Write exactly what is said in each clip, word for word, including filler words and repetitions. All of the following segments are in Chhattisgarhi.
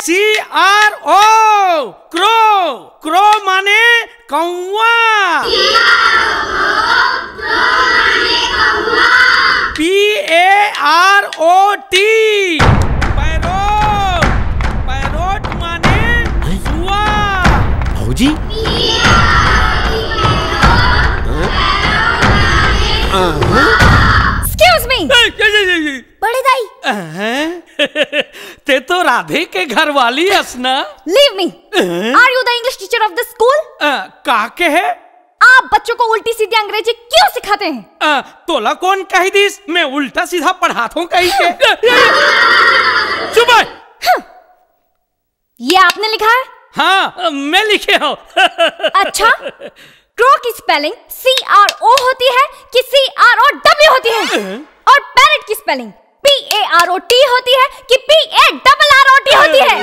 C R O, crow. Crow माने कौआ। P A R O T, parrot. Parrot माने सुआ। भौजी। Excuse me। बड़े दाई। अहं? ते तो राधे के घरवाली अस ना। Leave me। अहं? Are you the English teacher of the school? अ, का के है? आप बच्चों को उल्टी सीधी अंग्रेजी क्यों सिखाते हैं? अ, तोला कौन कही दिस मैं उल्टा सीधा पढ़ात हूँ कही के? चुप है। ये आपने लिखा है? हाँ, मैं लिखे हूँ। अच्छा, क्रो की स्पेलिंग C R O होती है कि C R O W होती है? और पैरट की spelling P A R O T होती है कि P A R R O T होती है?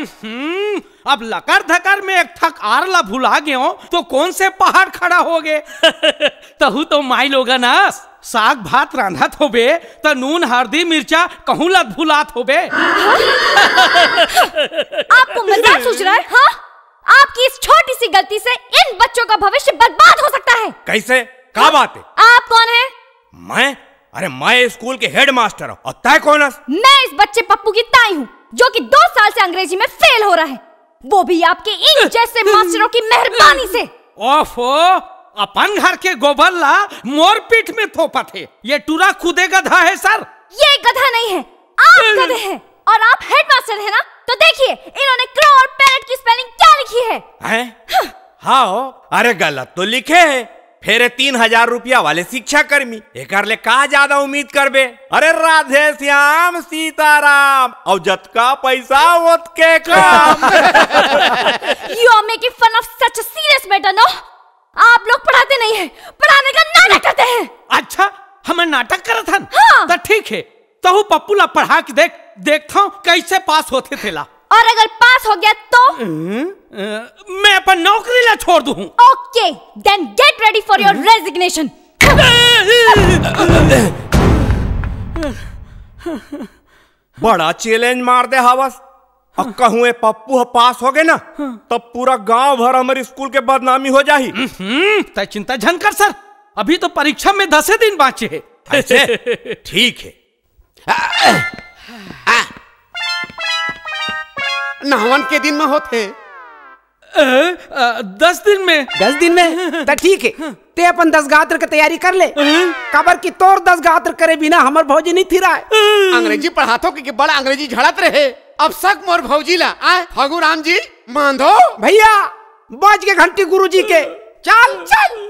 हम्म, अब लकर धकर में एक ठक आर ला भुला गयो तो कौन से पहाड़ खड़ा हो गए? तहू तो माई लोगन अस साग भात रांधत होबे, त नून, हरदी, मिर्चा कहूं लत भुलात होबे। आपको मजाक सूझ रहा है, हाँ? आपकी इस छोटी सी गलती से इन बच्चों का भविष्य बर्बाद हो सकता है। कैसे? का बात है? आप कौन है? मैं? अरे, मैं स्कूल के हेडमास्टर हूँ। और तय कौन हस? मैं इस बच्चे पप्पू की ताई हूँ, जो कि दो साल से अंग्रेजी में फेल हो रहा है, वो भी आपके इन जैसे मास्टरों की मेहरबानी से। ओफो, अपन घर के गोबर ला मोर पीठ में थोपत हे। ये टूरा खुदे गधा है सर। ये गधा नहीं है, आप गधे हैं। और आप हेडमास्टर है ना, तो देखिए इन्होंने क्रो और पैरट की स्पेलिंग क्या लिखी है। हैं? हाँ। अरे, गलत तो लिखे है। फेर तीन हजार रुपया वाले शिक्षा कर्मी, एकर ले का ज्यादा उम्मीद करबे? अरे, राधे श्याम सीताराम, और जतका पैसा ओतके काम। You are making fun of such a serious matter, no? आप लोग पढ़ाते नहीं हैं, पढ़ाने का नाटक करते हैं। अच्छा, हमन नाटक करत हन? हाँ। त ठीक है, तहू पप्पू ला पढ़ा के देख, देखथंव कैसे पास होथे तेला। और अगर पास हो गया तो? हम्म, अ, मैं अपन नौकरी ला छोड़ दूँ। Okay, then get ready for your resignation. बड़ा चैलेंज मार दे हवस। अब कहूँ ए पप्पू ह पास हो गए ना, तब पूरा गांव भर हमर स्कूल के बदनामी हो जाही। हम्म, तय चिंता झन कर सर, अभी तो परीक्षा में दसे दिन बाँचे हे। ऐसे? ठीक है। नहावन के दिन में होथे। अ, अ, दस दिन में। दस दिन में? त ठीक है, ते अपन दस गात्र के तैयारी कर ले। काबर कि तोर दस गात्र करे बिना हमर भौजी नहीं थिराय। अंग्रेजी पढ़ाथो के, के बड़ा अंग्रेजी झड़त रहे। अब शक मोर भौजी ला। आय, फगू राम जी, मांधो। भैया, बज के घंटी गुरुजी के। चल, चल।